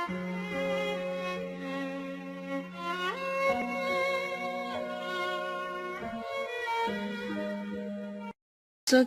Txoj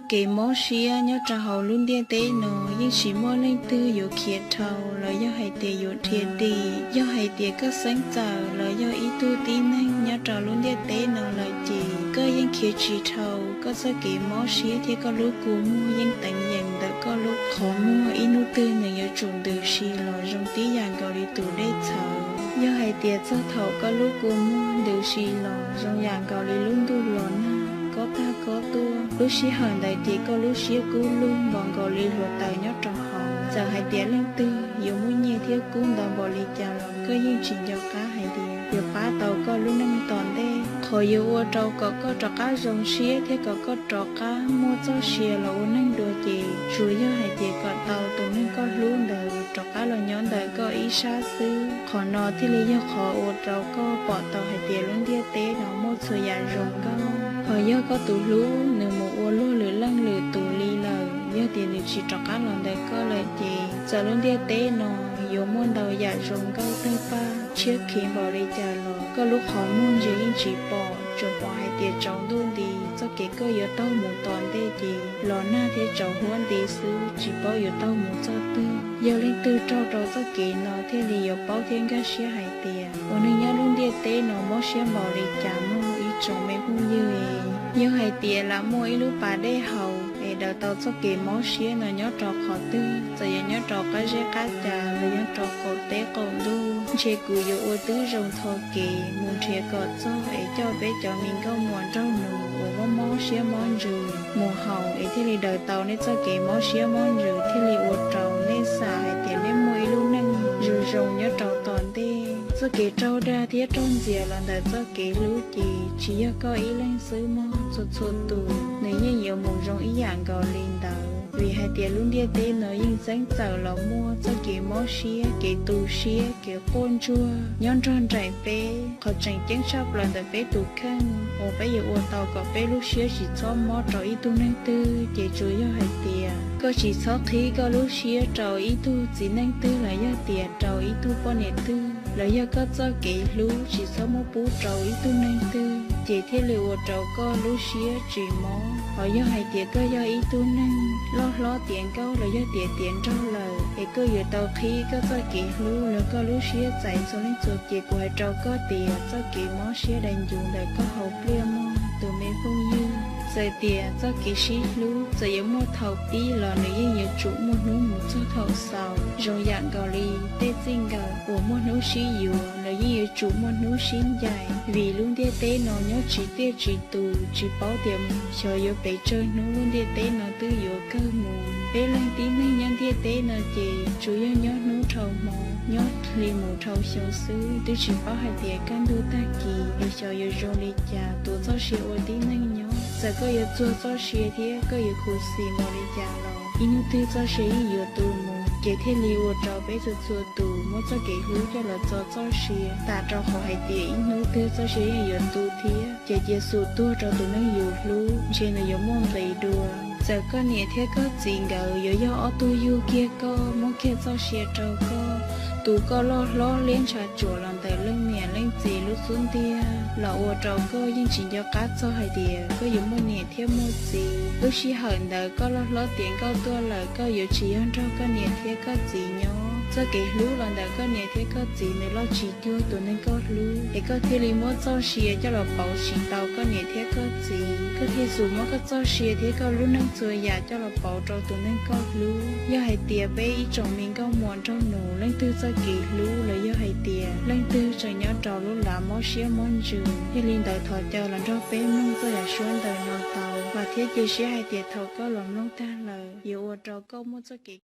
kev mob siab nyob rau hauv lub ntiaj teb no yeej tsis muaj leej twg yuav khiav dhau los yog hais tias yuav dhia dim. Yog hais tias koj xeeb txawm los yog ib tug tib neeg nyob rau lub ntiaj teb no lawm ces koj yeej khiav tsis dhau. Koj txoj kev mob siab thiab koj lub kua muag yeej teev yeem ntawm koj lub qhov muag, ib hnub twg nws yuav tsum ntws si los zoo tib yam nkaus li tus dej txhawv. Yog hais tias txog thaum koj lub kua muag ntws si los zoo yam nkaus li lub ntuj los nag, kob tag kob tuaj, lub sij hawm ntawd ces koj lub siab kub lug npaum nkaus li hluav taws nyob rau hauv. Txawm hais tias leej twg yuav muaj nyiaj thiab kub ntau npaum li cas los koj yeej tsis nco qab hais tias yuav pab tau koj lub neej tom ntej. Qhov yuav ua rau kom koj rov qab zoo siab thiab kom koj rov qab muaj txoj sia los ua neeg dua ces tsuas yog hais tias kom tau tus neeg koj hlub ntawd rov qab los nyob ntawm koj ib sab xwb. Qhov no thiaj li yog qhov ua rau koj pom tau hais tias lub ntiaj teb no muaj txhua yam zoo nkauj. Ho yog koj tus hlub nws mus ua luag lwm leej lwm tus li lawm, yog tias nws tsis rov qab los ntawm koj lawm ces txawm lub ntiaj teb no yuav muaj ntau yam zoo nkauj tawg paj tshiab khiv npaum li cas los koj lub qhov muag ntsia yeej tsis pom, tsuas pom hais tias tsaus ntuj nti. Txoj kev koj yuav taug mus tom ntej ces los nag thiab tsaus huab nti xwb, tsis paub yuav taug mus txoj twg. Yog leej twg raug rau txoj kev no thiaj li yuav paub thiab nkag siab hais tias ua neeg nyob lub ntiaj teb no mob siab npaum li cas mog ib tsoom me phooj ywg. Yog hais tias lam muaj ib lub pas dej haus es daws tau txoj kev mob siab no nyob rau qhov twg, txawm yog nyob rau qab zeb qab ca los yog rau qaum teb qaum ntuj, ntshe kuv yuav ua tib zoo tho kev mus nrhiav kom txog es coj peb cov me nkauj muam nraug nus uas mob mob siab mob ntsws mus haus es thiaj li daws tau nej txoj kev mob siab mob ntsws, thiaj li ua rau nej xam hais tias nej muaj ib lub neej zoo zoo nyob rau tom ntej. Txoj kev raug dag thiab raug ntxias los ntawm txoj kev hlub ces tsis yog koj ib leeg xwb mog, txhua txhua tus nws yeej yuav mus zoo ib yam nkaus li ntawd. Vim hais tias lub ntiaj teb no yeej txeeb txawm los muaj txoj kev mob siab, kev tu siab, kev quaj ntsuag nyob nrog nraim peb. Qhov tseem ceeb tshaj plaws ntawm peb tus kheej uas peb yuav ua tau kom peb lub siab tsis txhob mob rau ib tug neeg twg ces tsuas yog hais tias koj tsis txhob qhib koj lub siab rau ib tug txiv neej twg los yog tias rau ib tug poj niam twg, los yog koj txoj kev hlub tsis txhob muab pub rau ib tug neeg twg ces thiaj li ua rau koj lub siab tsis mob. Ho yog hais tias koj yog ib tug neeg loj hlob tiav nkauj los yog tias tiav nraug lawm es koj yuav tau qhib koj txoj kev hlub los koj lub siab txais txhua leej txhua tus ces kuv hais rau koj tias txoj kev mob siab dai ncuv ntawm koj haus pliaj mog tus me phooj ywg. Txawm tias txoj kev sib hlub txawm yuav muaj thaum pib los nws yeej yuav tsum muaj hnub mus txog thaum xaus. Zoo yam nkaus li tej txij nkawm uas muaj hnub sib yuav los yeej yuav tsum muaj hnub sib ncaim, vim lub ntiaj teb no nyob tsis tiaj tsis tus, tsis paub tias xyov yuav pes tsawg hnub lub ntiaj teb no twb yuav kawg mus. Peb leej tib neeg nyob ntiaj teb no ces tsuas yog nyob hnub dhau hmo, nyob hli mus dhau xyoo xwb, twb tsis paub hais tias kaj ntug tag kis es xyov yuav zoo li cas, tuav txoj sia ua tib neeg nyob. Txawm koj yuav txuag txoj sia thiab koj yuav khuv xim npaum li cas los ib hnub twg txoj sia yeej yuav tu mus, ces thiaj li ua rau peb txhua txhua tus muab txoj kev hlub coj los txo txoj sia, tam rau qhov hais tias ib hnub twg txoj sia yeej yuav tu thiab. Ces cia xum tuag rau tus neeg yus hlub, ntshe nws yuav muaj nqis dua. Txawm koj niam thiab koj txiv nkawd yuav yog ob tug yug kiag koj, muab kiag txoj sia rau koj, tu koj loj hlob liab ntsha tsuam los ntawm leej niam leej txiv lub xub ntiag, los ua rau koj yeej tsis nco qab txog hais tias koj yuav muaj niam thiab muaj txiv. Lub sij hawm ntawd koj loj hlob tiav nkauj tuaj lawm, koj yuav tsis yog nrog koj niam thiab koj txiv nyob. Txoj kev hlub los ntawm koj niam thiab koj txiv nws loj tsis cuag tus neeg koj hlub, es koj thiaj li muab txoj sia coj los pauv tsis tau koj niam thiab koj txiv. Koj thiaj xum muab koj txoj sia thiab koj lub neej txhua yam coj los pauv rau tus neeg koj hlub. Yog hais tias peb ib tsoom me nkauj muam nraug nus leej twg txoj kev hlub los yog hais tias leej twg tseem nyob rau lub lav mob siab mob ntsws, yog li ntawd thov caw los nrog peb mloog txoj yam suab ntawm no tau, vam thiab cia siab hais tias thaum koj los mloog tag lawm yuav ua rau koj muaj txoj kev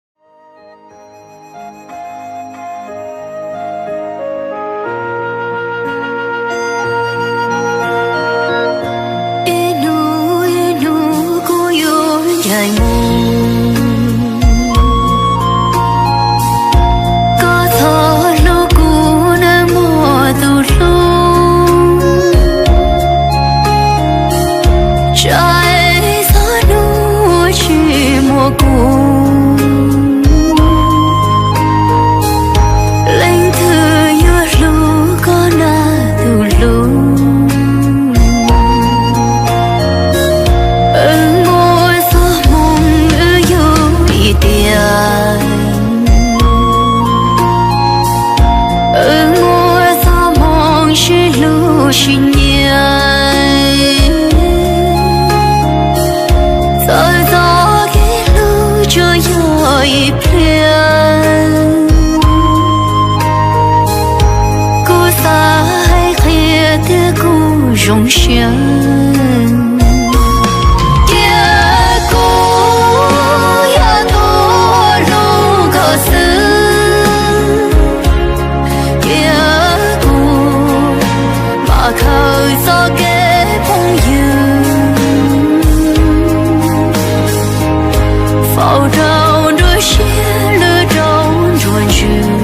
Ib hnub ib hnub kuv yuav ncaim mus, koj txhob hlub kuv nawb mog tus hlub, tsam txog hnub tsis muaj kuv. zoo siab. Cia kuv yog tus hlub koj xwb, cia kuv mam khaws txoj kev phooj ywg faus rau nruab siab lwj rau nruab ntsws.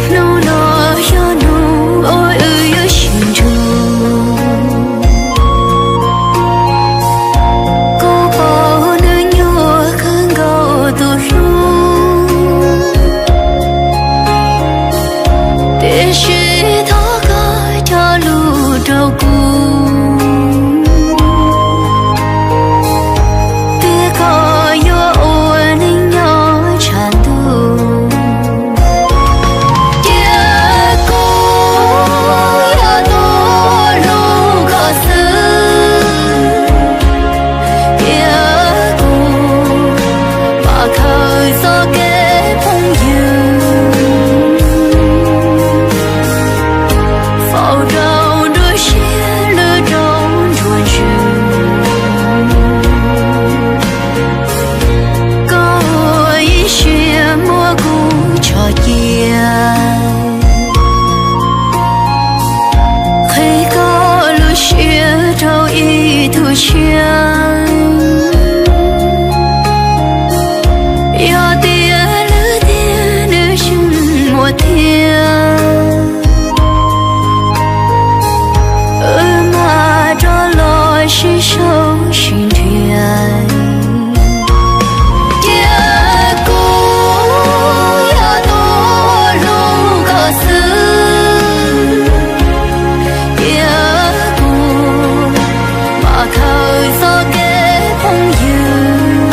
Hnub no yog hnub uas wb yuav sib nrug, kuv pom nws nyuaj kawg nkaus tus hlub, tiam sis thov koj cog lus rau kuv, tias koj yuav ua neej nyob tshav ntuj. Cia kuv yog tus hlub koj xwb, cia kuv mam khaws txoj kev phooj ywg faus rau nruab siab lwj rau nruab ntsws. Koj ua ib siab muab kuv tso cia, qhia koj lub siab rau ib tug tshiab. Yog tias lwm tiam nws yeej muaj thiab, wb mam rov los sib sau sib nrhiav. Cia kuv yog tus hlub koj xwb, cia kuv mam khaws txoj kev phooj ywg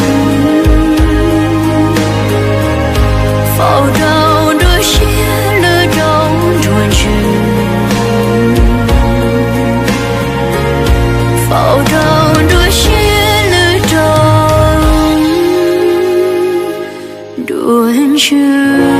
faus rau nruab siab lwj rau nruab ntsws, faus rau nruab siab lwj rau nruab ntsws.